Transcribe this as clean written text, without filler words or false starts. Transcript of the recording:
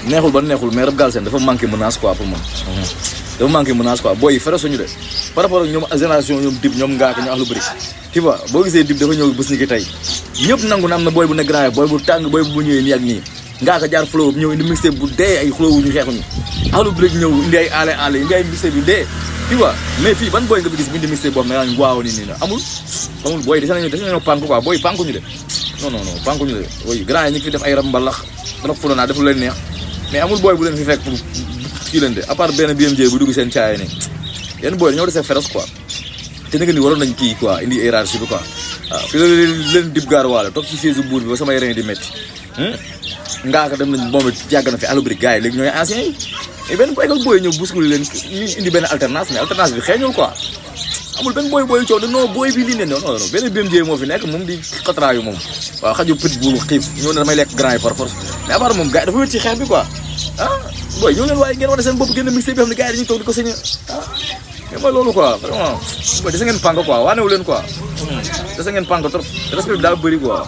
neexul ba neexul mais rap Galsen dafa manqué menace quoi pour man. dafa manqué menace quoi booy yi fere suñu de par rapport ak ñoom génération ñoom Dip ñoom Ngaaka ñu wax lu bëri. tu vois boo gisee Dip dafa ñëw bés ni ki tey ñëpp nangu na am na booy bu ne grand booy bu tàng booy bu ñëwee nii ak nii Ngaaka jaar flow ñëw indi mixtape bu dee ay flow ñu xeexuñu ahlu bëri ñëw indi ay ale indi ay mixtape yu dee tu vois mais fii ban booy nga fi gis bu indi mixtape boobu nga naan waaw nii na amul booy dese nañoo pànk quoi booy pànkuñu de non pànkuñu de booy grand yi ñu ngi fi def ay rab mbalax rab fu naa def lu leen neex mais amul booy bu leen fi fekk pour kii leen de à part benn BMJ bu dugg seen caay ni yenn booy dañoo desee féroce quoi te nag ni waroon nañ kii quoi indi hiérarchie bi quoi waaw fi la leen Dip gaar waale toog ci siège buur bi ba samay rein di métti Ngaaka dem nañ moom it yàgg na fi alubri gars yi léegi ñooy anciens yi mais benn école booy ñëw bouscule leen ñu indi benn alternance mais alternance bi xeeñul quoi amul benn booy coow de non booy bi lii ne non benn BMJ moo fi nekk moom di xatraayu moom waaw xaju pit bu xiif ñëw ne damay lekk grand yi par force mais à part moom gars yi dafa wét ci xeex bi quoi booy ñëw leen waaye ngeen wane seen bopp génn mixtape bi xam ne gars yi dañuy toog di ko sañe mais mooy loolu quoi vraiment booy dese ngeen pànk quoi waanewu leen quoi dese ngeen pànk trop respect bi daal bëri quoi